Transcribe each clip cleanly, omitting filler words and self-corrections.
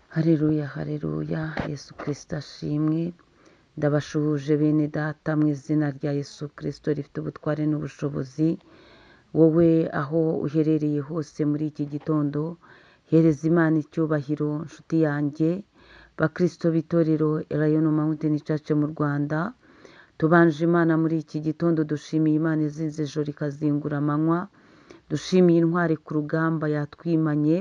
Hareruya, hareruya, Yesu Kristo ashimwe. Ndabashuhuje bene data mu izina rya Yesu Kristo rifite ubutware n'ubushobozi. Wowe aho uherereye hose muri iki gitondo, hereza Imana icyubahiro nshuti yanjye. Bakristo b'itorero Elayono Mountain Church mu Rwanda, tubanje Imana muri iki gitondo, dushimiye Imana izinze ijoro ikazingura amanywa, dushimiye intwari ku rugamba yatwimanye,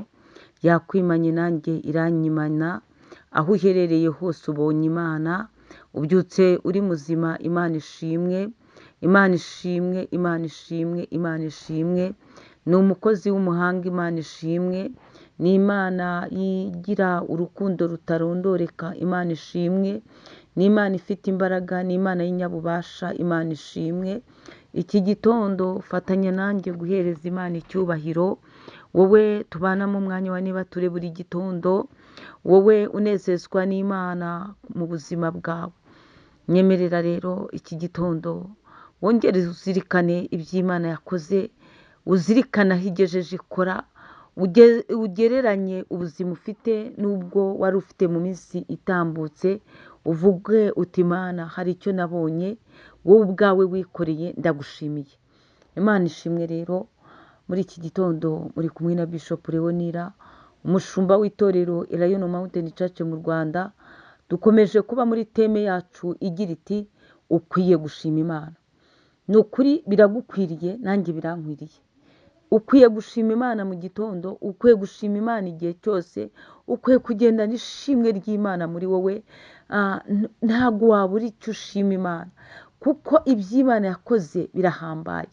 yakwimanye nanjye iranyimana. Aho uherereye hose ubonye Imana, ubyutse uri muzima, Imana ishimwe, Imana ishimwe, Imana ishimwe, Imana ishimwe. Ni umukozi w'umuhanga, Imana ishimwe. Ni Imana igira urukundo rutarondoreka, Imana ishimwe. Ni Imana ifite imbaraga, ni Imana y'inyabubasha, Imana ishimwe. Iki gitondo fatanya nanjye guhereza Imana icyubahiro. Wowe tubana mu mwanya wa niba ture buri gitondo, wowe unezezwa n'Imana mu buzima bwawe, nyemerera rero iki gitondo wongere uzirikane iby'Imana yakoze, uzirikane aho igejeje ikora, ugereranye ubuzima ufite n'ubwo wari ufite mu minsi itambutse, uvuge uti Imana hari icyo nabonye wowe ubwawe wikoreye, ndagushimiye. Imana ishimwe. Rero muri iki gitondo muri kumwe na Bishop Leonira, umushumba w'itorero Elayono Mountain Church mu Rwanda. Dukomeje kuba muri theme yacu igira iti ukwiye gushima Imana. Ni ukuri biragukwiriye, nanjye birankwiriye. Ukwiye gushima Imana mu gitondo, ukwiye gushima Imana igihe cyose, ukwiye kugendana ishimwe ry'Imana muri wowe. Ntabwo wabura icyo ushima Imana, kuko iby'Imana yakoze birahambaye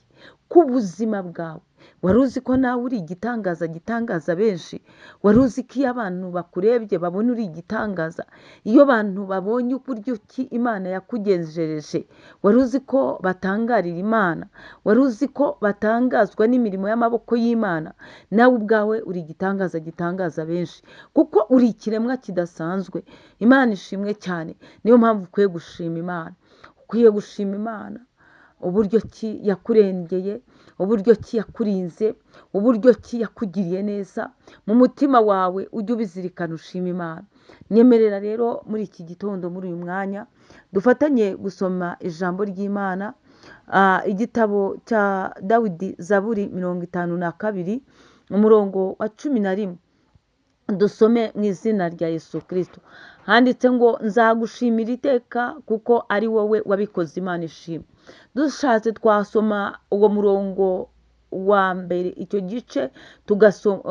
ku buzima bwawe. Wari uzi ko nawe uri igitangaza gitangaza benshi? Wari uzi ko iyo abantu bakurebye babona uri igitangaza? Iyo abantu babonye uburyo ki Imana yakugenjereje, wari uzi ko batangarira Imana? Wari uzi ko batangazwa n'imirimo y'amaboko y'Imana? Nawe ubwawe uri igitangaza gitangaza benshi, kuko uri ikiremwa kidasanzwe. Imana ishimwe cyane. Niyo mpamvu ukwiye gushima Imana. Ukwiye gushima Imana uburyo ki yakurengeye, uburyo ki yakurinze, uburyo ki yakugiriye neza. Mu mutima wawe ujye ubizirikana, ushima Imana. Nyemerera rero muri iki gitondo, muri uyu mwanya, dufatanye gusoma ijambo ry'Imana, igitabo cya Dawidi, Zaburi 52, umurongo wa 11. Dusome mu izina rya Yesu Kristo. Handitse ngo nzagushimira iteka kuko ari wowe wabikoze. Imana ishimwe. Dushatse twasoma uwo murongo wa mbere, icyo gice tugasoma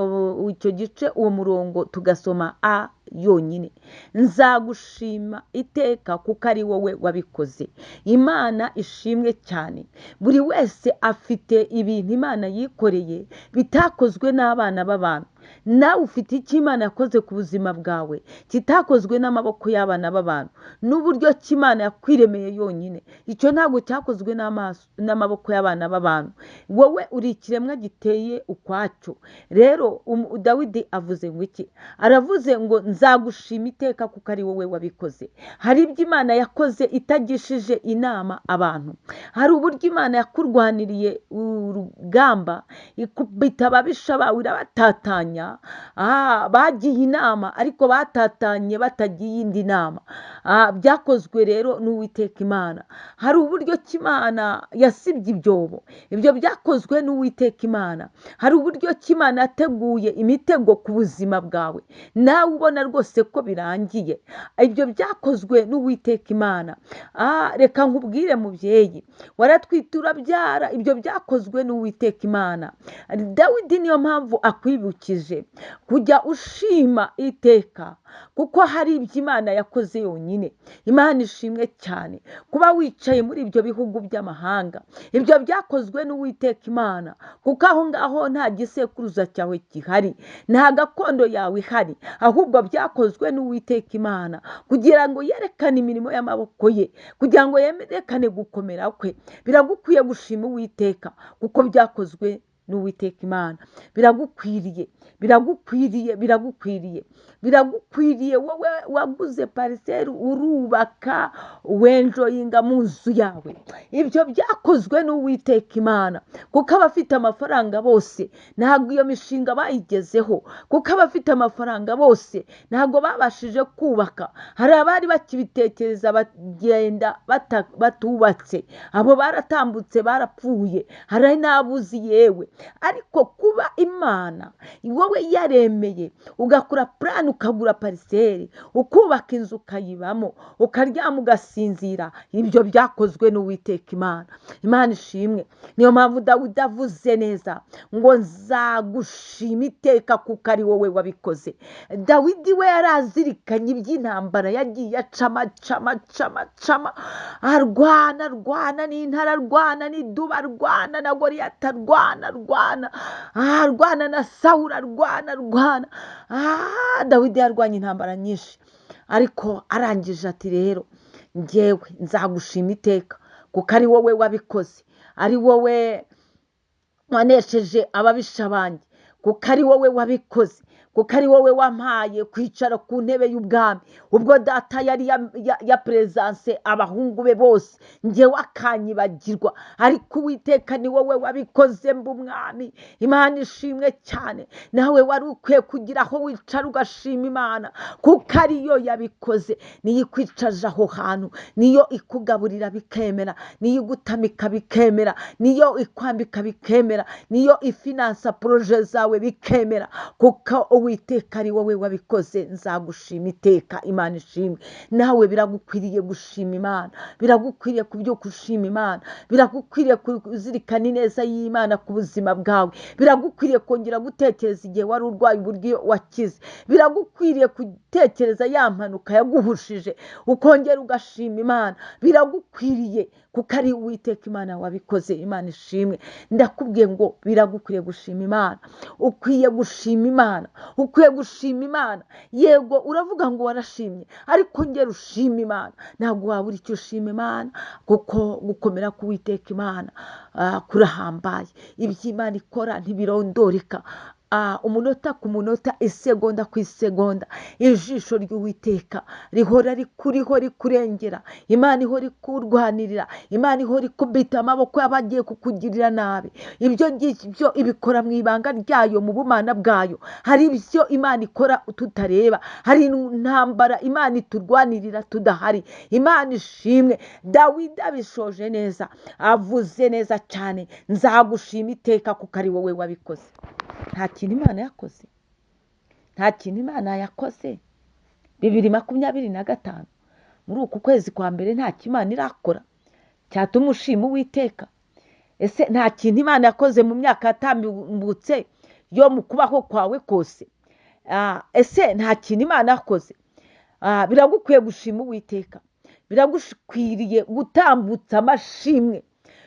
icyo gice, uwo murongo tugasoma a yonyine: nzagushima iteka kuko ari wowe wabikoze. Imana ishimwe cyane. Buri wese afite ibintu Imana yikoreye bitakozwe n'abana b'abantu. Nawe ufite icyo Imana yakoze ku buzima bwawe kitakozwe n'amaboko y'abana b'abantu, n'uburyo ki Imana yakwiremeye yonyine. Icyo ntabwo cyakozwe n'amaboko y'abana b'abantu. Wowe uri ikiremwa giteye ukwacyo. Rero Dawidi avuze ngo iki? Aravuze ngo nzagushima iteka kuko ari wowe wabikoze. Hari ibyo Imana yakoze itagishije inama abantu. Hari uburyo Imana yakurwaniriye urugamba, ikubita ababisha bawe irabatatanya. Bagiye inama ariko batatanye batagiye indi nama. Byakozwe rero n'Uwiteka Imana. Hari uburyo ki Imana yasibye ibyobo, ibyo byakozwe n'Uwiteka Imana. Hari uburyo ki Imana yateguye imitego ku buzima bwawe, nawe ubona rwose ko birangiye, ibyo byakozwe n'Uwiteka Imana. Reka nkubwire mubyeyi, waratwite urabyara, ibyo byakozwe n'Uwiteka Imana. Dawidi niyo mpamvu akwibukije kujya ushima iteka, kuko hari ibyo Imana yakoze yonyine. Imana ishimwe cyane. Kuba wicaye muri ibyo bihugu by'amahanga, ibyo byakozwe n'Uwiteka Imana, kuko aho ngaho nta gisekuruza cyawe gihari, nta gakondo yawe ihari, ahubwo byakozwe n'Uwiteka Imana kugira ngo yerekane imirimo y'amaboko ye, kugira ngo yerekane gukomera kwe. Biragukwiye gushima Uwiteka kuko byakozwe n'Uwiteka Imana. Biragukwiriye, biragukwiriye, biragukwiriye, biragukwiriye. Wowe waguze parcelle, urubaka, wenjoyinga mu nzu yawe, ibyo byakozwe n'Uwiteka Imana. Kuko abafite amafaranga bose ntabwo iyo mishinga bayigezeho, kuko abafite amafaranga bose ntabwo babashije kubaka. Hari abari bakibitekereza bagenda batubatse, abo baratambutse, barapfuye, hari n'abuzi yewe. Ariko kuba Imana wowe yaremeye, ugakora plan, ukagura parcelle, ukubaka inzu, ukayibamo, ukaryama, ugasinzira, ibyo byakozwe n'Uwiteka Imana. Imana ishimwe. Niyo mpamvu Dawidi avuze neza ngo: "Nzagushima iteka kuko ari wowe wabikoze." Dawidi we yarazirikanye iby'intambara yagiye acama, acama, acama, acama, arwana, arwana n'intare, arwana n'iduba, arwana na Goriyati, arwana, arwana, arwana na Sawuri, arwana, arwana. Dawidi yarwanye intambara nyinshi, ariko arangije ati: "Rero ngewe nzagushima iteka kuko ari wowe wabikoze, ari wowe wanesheje ababisha banjye, kuko ari wowe wabikoze, kuko ari wowe wampaye kwicara ku ntebe y'ubwami ubwo data yari ya perezanse abahungu be bose, ngewe akanyibagirwa. Ariko Uwiteka, ni wowe wabikoze mba umwami." Imana ishimwe cyane. Nawe wari ukwiye kugira aho wicara ugashima Imana kuko ariyo yabikoze. Niyo ikwicaje aho hantu, niyo ikugaburira bikemera, niyo igutamika bikemera, niyo ikwambika bikemera, niyo ifinansa projets zawe bikemera. Kuko Uwiteka ari wowe wabikoze, nzagushima iteka. Imana ishimwe. Nawe biragukwiriye gushima Imana, biragukwiriye kubyuka ushima Imana, biragukwiriye kuzirikana ineza y'Imana ku buzima bwawe, biragukwiriye kongera gutekereza igihe wari urwaye uburyo wakize, biragukwiriye gutekereza ya mpanuka yaguhushije ukongera ugashima Imana. Biragukwiriye kuko ari Uwiteka Imana wabikoze. Imana ishimwe. Ndakubwiye ngo biragukwiriye gushima Imana, ukwiye gushima Imana, ukwiye gushima Imana. Yego, uravuga ngo warashimye, ariko ngera ushima Imana. Ntabwo wabura icyo ushima Imana, kuko gukomera k'Uwiteka Imana kurahambaye. Ibyo Imana ikora ntibirondoreka. Umunota ku munota, isegonda ku isegonda, ijisho ry'Uwiteka rihora rikuriho, rikurengera. Imana ihora ikurwanirira, Imana ihora ikubita amaboko y'abagiye kukugirira nabi. Ibyo ngibyo ibikora mu ibanga ryayo, mu bumana bwayo. Hari ibyo Imana ikora tutareba, hari intambara Imana iturwanirira tudahari. Imana ishimwe. Dawidi abishoje neza, avuze neza cyane: "Nzagushima iteka kuko ari wowe wabikoze." Nta kintu Imana yakoze, nta kintu Imana yakoze 2025, muri uku kwezi kwa mbere, nta Imana irakora cyatuma ushima Uwiteka? Ese nta kintu Imana yakoze mu myaka yatambutse yo mu kubaho kwawe kose? Ese nta kintu Imana yakoze? Biragukwiye gushima Uwiteka, biragukwiriye gutambutsa amashimwe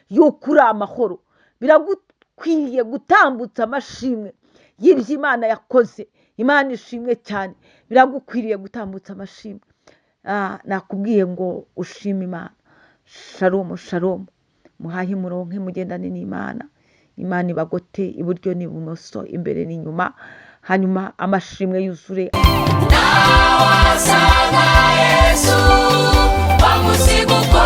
y'uko uri amahoro, biragukwiriye gutambutsa amashimwe y'ibyo Imana yakoze. Imana ishimwe cyane. Biragukwiriye gutambutsa amashimwe. Nakubwiye ngo ushime Imana. Shalom, shalom. Muhahe, muronke, mugendane n'Imana. Imana ibagote iburyo n'ibumoso, imbere n'inyuma, hanyuma amashimwe yuzure. Nawasanga Yesu, bamusiga.